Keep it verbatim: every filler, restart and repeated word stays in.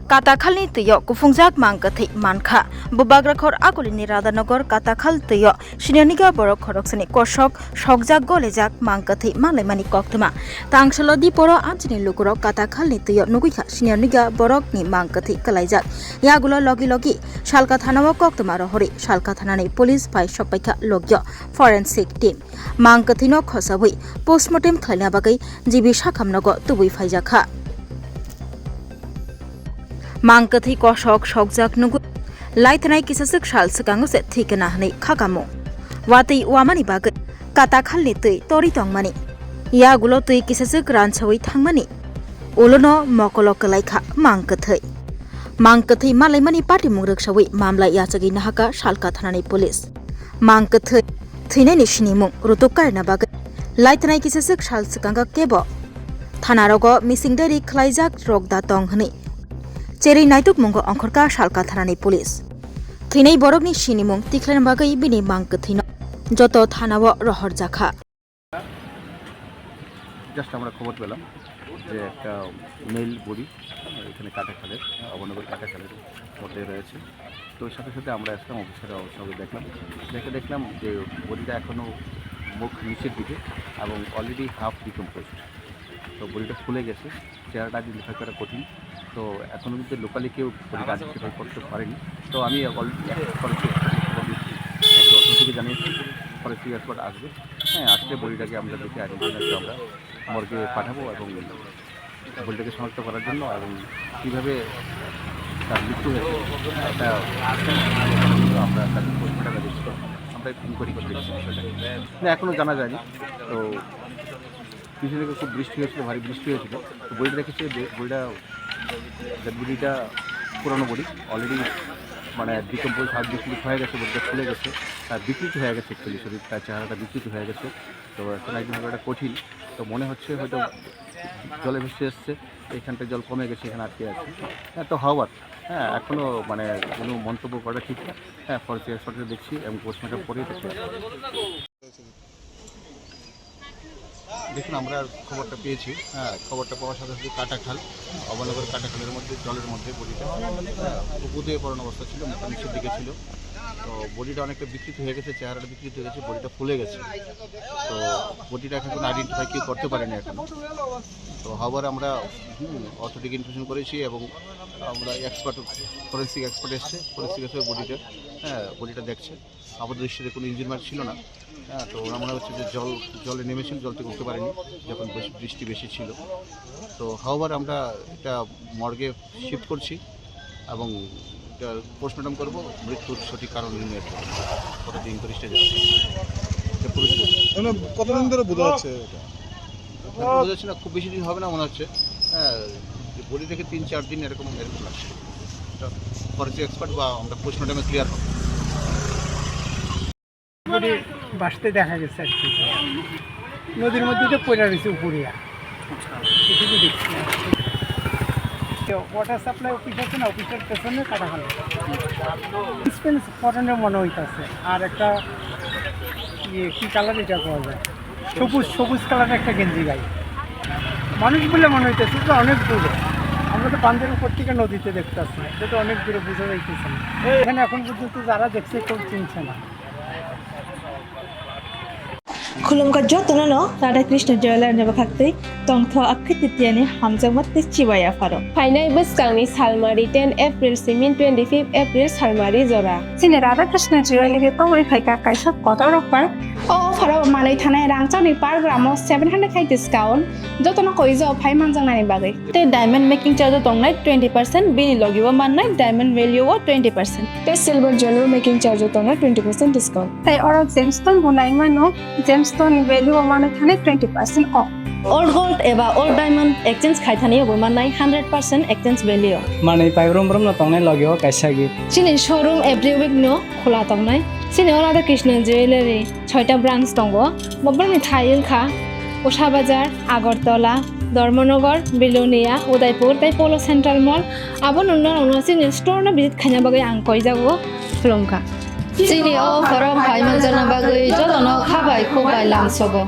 Katakhalni twio kuphungjak mang kwthwi mankha. Bubagrakhor akulini Radhanagar Katakhal twio siniya niga borok khoroksani kosok sokjak golejak mang kwthwi manlaimani koktwma. Tangsalo diporo amchini lukurok Katakhalni twio nugwikha siniya niga borokni mang kwthwi kwlaijak. Yagulo logi logi Salka thanao koktwma rohorwi Salka thanani police phai sokpaikha logio forensic team. Mang kwthwino khosawi postmortem khlaina bagwi G B sakhamnogo tubui phaijakha. Mang kwthwi kosok sokjak nugwi laithanai kisaswk sal swkango se thwikna hwnwi khakamung. Watwi wamani bagwi Katakhalni twi tori tongmani. Yagulo twi kisaswk ransawi thangmani. Ulono mokolo kwlaikha mang kwthwi. Mang kwthwi malaimani patimung rwksawi mamla yachagwi nahaka Salka thanani police. Mang kwthwi thwinaini sinimung rutuk karina bagwi laithanai kisaswk sal swkango kebo thanarogo missing diary khwlaijak rok da tong hwnwi cherwi naitukmungo ongkhorkha Salka thanani police. Thwinai borokni sinimung tikhlaina bagwi bini mang kwthwino joto thanao rohorjakha. Just আমরা খবর পেলাম যে একটা mail body এখানে কাটাখালের, অবনগর কাটাখালের মধ্যে রয়েছে। তো সাথে সাথে আমরা আসলাম, অফিসাররা সঙ্গে দেখলাম, দেখে দেখলাম যে বডিটা এখনও মুখ নিচের দিকে এবং অলরেডি হাফ ডিকম্পোজড। তো বডিটা ফুলে গেছে, চেহারাটা আইডেন্টিফাই করা কঠিন। তো এখনো কিন্তু লোকালি কেউ বডিটা আইডেন্টিফাই করতে পারেনি। তো আমি অলরেডি ফরেন্সিক এক্সপার্টকে খবর দিচ্ছি, আমাদের অথরিটিকে জানিয়েছি, ফরেন্সিক এক্সপার্ট আসবে। হ্যাঁ, আসলে বডিটাকে আমরা দেখে আইডেন্টিফাই করে আমরা মর্গে পাঠাবো এবং বডিটাকে শনাক্ত করার জন্য এবং কীভাবে তার মৃত্যু হয়েছে, এটা আমরা তাকে পোস্টমর্টমে দিচ্ছি। আমরা ইনকোয়ারি করে দেখছি বিষয়টা। না, এখনো জানা যায়নি। তো পিছন থেকে খুব বৃষ্টি হয়েছিল, ভারী বৃষ্টি হয়েছিল। তো বডিটা দেখেছি, বে-, বডিটা, ডেড বডিটা পুরানো বডি, অলরেডি মানে ডিকম্পোজ, হাফ ডিকম্পোজ হয়ে গেছে, বডিটা ফুলে গেছে, তার বিকৃত হয়ে গেছে অ্যাকচুয়ালি শরীর, তার চেহারাটা বিকৃত হয়ে গেছে। তো এখন আইডেন্টিফাই করাটা কঠিন। তো মনে হচ্ছে হয়তো জলে ভেসে এসছে, এখানটা জল কমে গেছে, এখানে আটকে আছে। হ্যাঁ, তো হওয়ার, হ্যাঁ, এখনো মানে কোনো মন্তব্য করা ঠিক না। হ্যাঁ, ফরেন্সিক এক্সপার্টকে দেখছি এবং পোস্টমর্টম পরেই দেখতে হবে। দেখুন, আমরা খবরটা পেয়েছি। হ্যাঁ, খবরটা পাওয়ার সাথে সাথে কাটাখাল, অবনগর কাটাখালের মধ্যে জলের মধ্যে বডিটা, হ্যাঁ, উবু দিয়ে পড়ানো অবস্থা ছিল, মুখটা নিচের দিকে ছিল। তো বডিটা অনেকটা বিকৃত হয়ে গেছে, চেহারাটা বিকৃত হয়ে গেছে, বডিটা ফুলে গেছে। তো বডিটা এখন কোনো আইডেন্টিফাই কেউ করতে পারেনি এখনো। তো হবার আমরা, হুম, অথরিটিকে ইনফরমেশন করেছি এবং আমরা এক্সপার্ট, ফরেন্সিক এক্সপার্ট এসছে, ফরেন্সিক এসে বডিটা, হ্যাঁ, বডিটা দেখছে। আপাত দৃষ্টিতে কোনো ইঞ্জিন মার্ক ছিল না। হ্যাঁ, তো ওনার মনে হচ্ছে যে জল, জলে নেমেছিল, জল থেকে উঠতে পারেনি যখন বেশ বৃষ্টি বেশি ছিল। তো হাওয়ার আমরা এটা মর্গে শিফট করছি এবং এটা পোস্টমর্টম করবো, মৃত্যুর সঠিক কারণ নির্ণয় করবো। কতটা ইনকোয়ারিতে যাবে, এটা পুলিশ বলছে। মানে কতদিন ধরে বোঝা যাচ্ছে এটা? এখন বোঝা যাচ্ছে না, খুব বেশি দিন হবে না মনে হচ্ছে। হ্যাঁ, যে বডি রেখে তিন চার দিন এরকম, এরকম লাগছে। এটা ফরেন্সিক এক্সপার্ট বা আমরা পোস্টমর্টমে ক্লিয়ার হবে। করে ভাসতে দেখা গেছে আর কি। নদীর মধ্যে তো পড়ে রয়েছে উপরে। এটুকু দেখছি। তো ওয়াটার সাপ্লাই অফিস আছে না, অফিসের পেছনে কাটা খাল। ডিসপেন্স কটনের মনে হইতাছে। আর একটা ইয়ে, কি কালার এটা পাওয়া যায়? সবুজ, সবুজ কালারের একটা গেঞ্জি গায়ে। মানুষ বলে মনে হইতেছে যে অনেক দূরে। আমরা তো বাঁধের উপর থেকে নদীতে দেখতেছি, এটা তো অনেক দূরে, বোঝা যাইতেছে না। এখানে এখন পর্যন্ত যারা দেখছে, কেউ চিনছে না। Khulumkha jotono no Radha Krishna Jewelers ni bwkhaktwi tongtho Akhi Titiani hamjakma tei chibai yapharo. Phainai bwskangni salmari ten April simi twenty-fifth April salmari jora. Chini Radha Krishna Jewelry tongwi phaikha kaisa kotor offer. O offer o manwi thanai rangchakni per gram o seven hundred khai discount. Jotono koijo phai manjaknani bagwi. Tei diamond making charge o tongnai twenty percent, bini logi o mannai diamond value o twenty percent. Tei silver jewelry making charge o tongnai twenty percent discount. Tei oro gemstone bo nai mano, gemstone ni value o mano thani twenty percent off. Old gold eba old diamond exchange khai thani bo mannai hundred percent exchange value. Manwi pai brum brum no tongnai logi o kaisa gift. Chini showroom every week no khula tongnai. Chini o Radha Krishna Jewelry. Soita branch tongo. Bobrokni thai wngkha Kosabazar, Agartala, Dharmanagar, Belonia, Udaipur tei Polo Central Mall. Abo nungno nungno chini store no visit khaina bagwi ang koijago khulumkha. Chini o borok hai manjakna bagwi jotono kha bai khuk bai lamsogo.